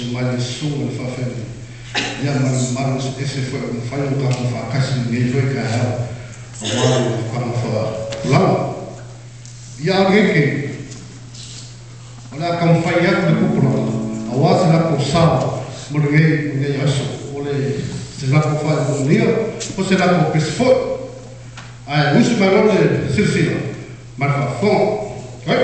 Susu mai le susuga i le faafeagaiga, ia ma le mamalu eseese foi ua mafai ona tatou faatasi i lenei foi taeao aua le monotaga faatulaga. Ia a o lenei taimi, o le a taumafai atu le tupulaga aua se latou sao mo lenei aso, o le se latou faailoagia po o se latou pese foi. Ae usi mai loa le silasila ma le faafofoga. Oi!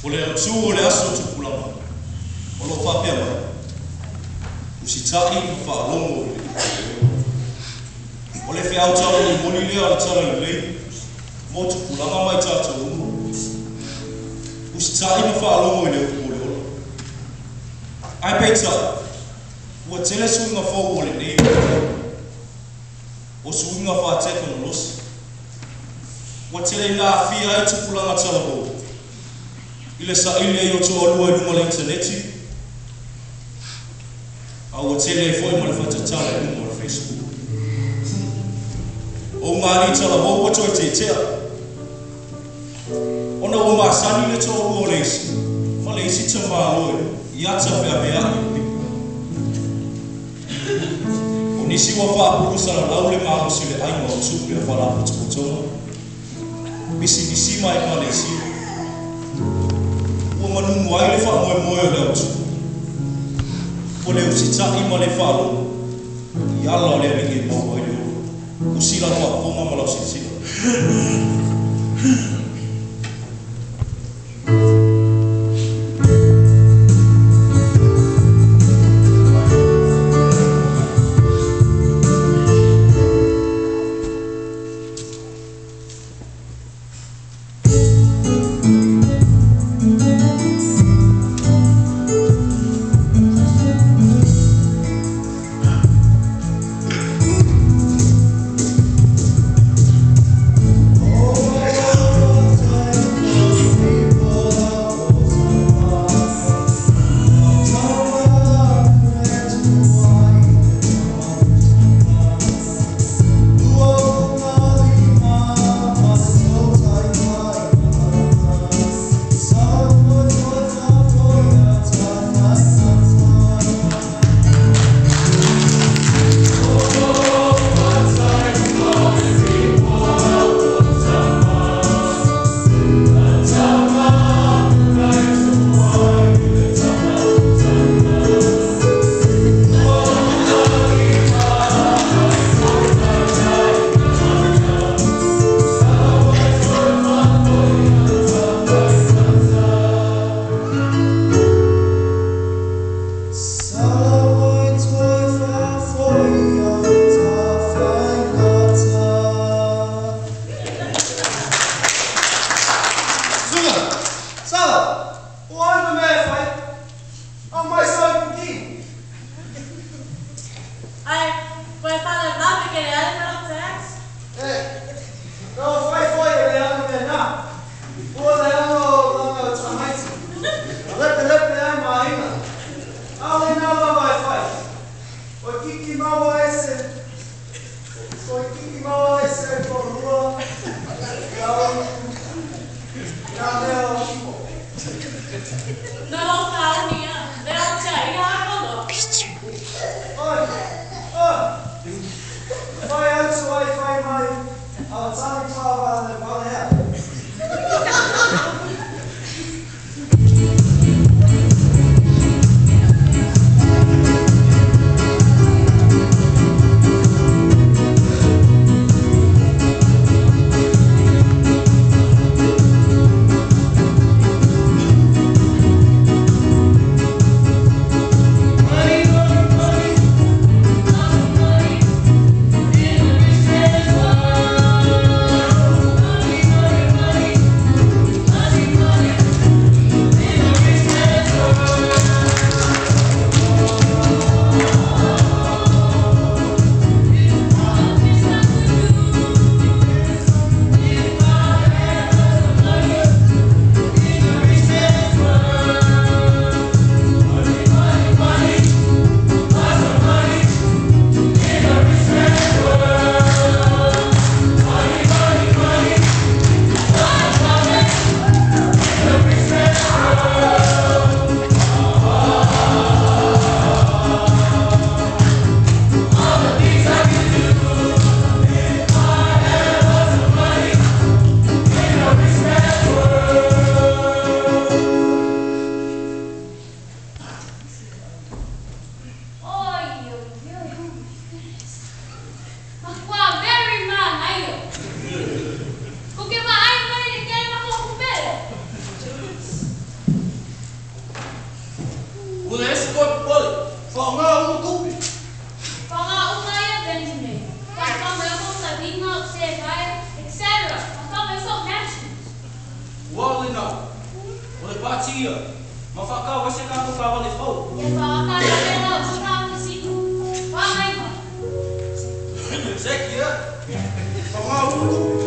O le autū o le aso tupulaga o lo o faapea mai, usita'i ma faalogo i le upu o le ola. O le feau taumolimoli lea o le Talalelei mo tupulaga ma i tatou uma. Usita'i ma faalogo i le upu o le ola. Ae peitai, ua tele suiga fou o lenei vaitau, o suiga faatekonolosi. Ua tele ina aafia ai tupulaga talavou i le saili ai o toalua i luga o le initaneti, a ua tele ai foi ma le faatatala i luga o le Facebook. O ugalii talavou ua toe tetea, ona ua masani le toalua o le isi ma le isi tamālo i ata feaveai o le piko. O nisi ua faapulu salalau le malosi o le aiga o tupe a faalapotopotoga, pisinisi ma ekalesia. Ua manunu ai le faamoemoe o le autū, o le usita'i ma le faalogo i ala o le alii e maua ai le ola. Usi lau faafofoga ma lau silasila. No lo Whaonga uma tupe. Whaonga uma ia Benjamin. Whaonga mai o Sabina, Sevaia, etc. Whaonga mai so nations. Ua le nau. O le pāti ia. Ma whakau wese kātou kāwale fau. Ia whaaka ka pena o tuna o te sino. Whaonga. Zeki ia. Whaonga uma tupe.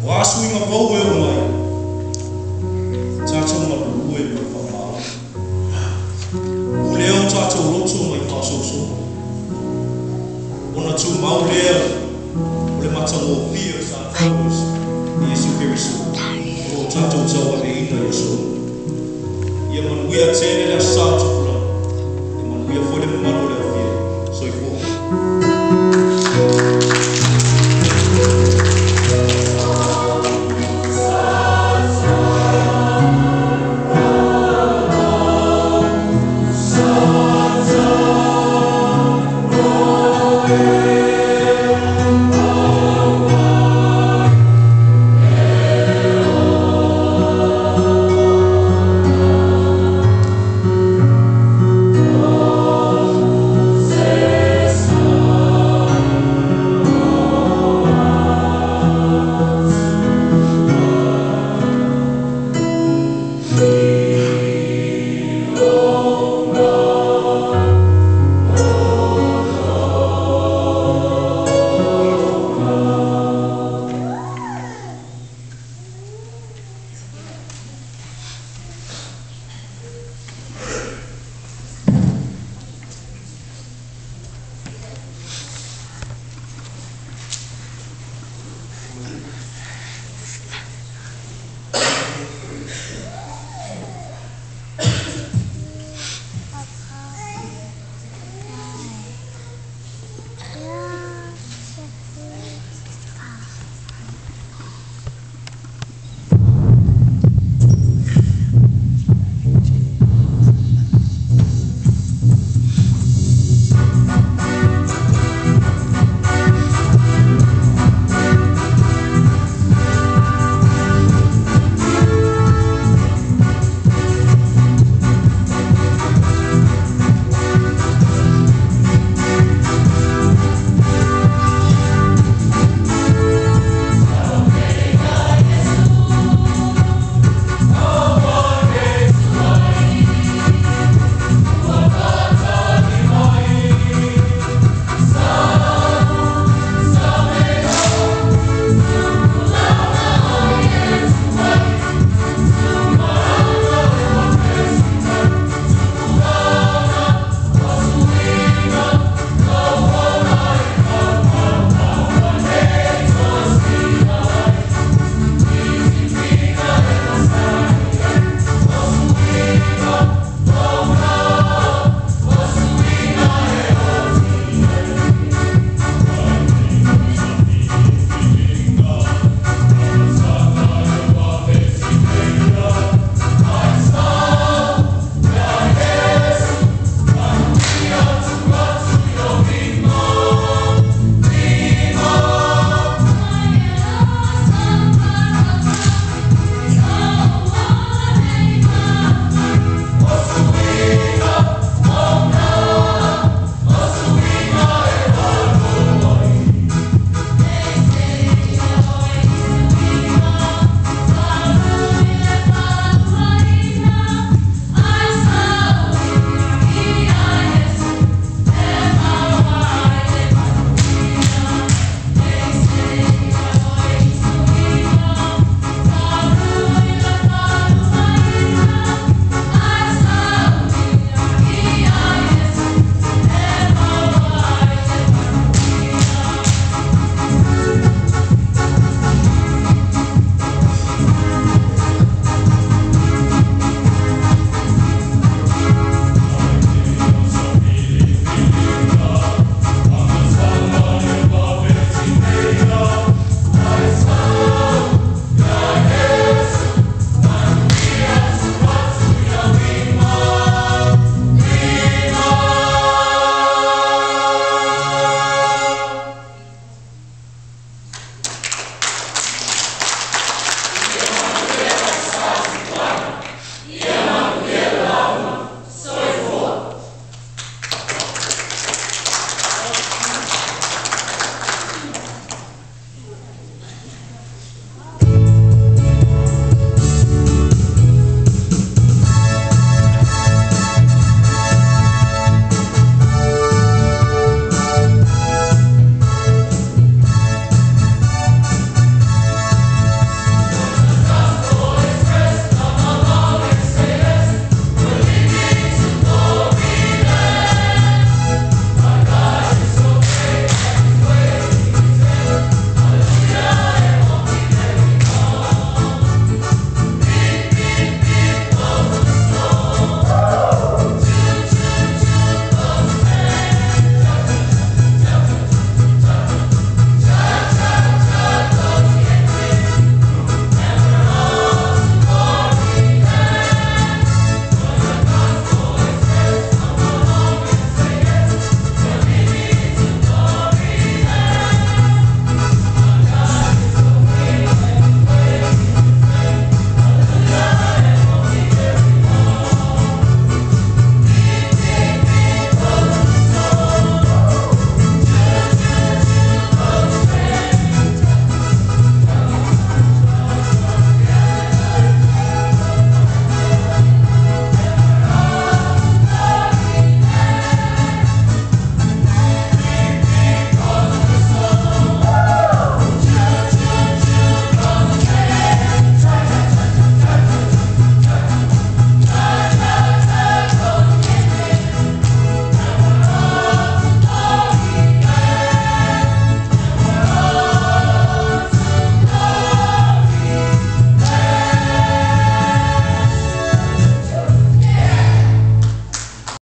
O a suiga fou e oo mai, tatou galulue ma le faamaoni. Pulea o tatou loto mai faaosoosoga, ona tumau lea o le matagofie o tatou Iesu Keriso o loo tatou tauaveina i aso. Ia manuia tele le Aso Sa.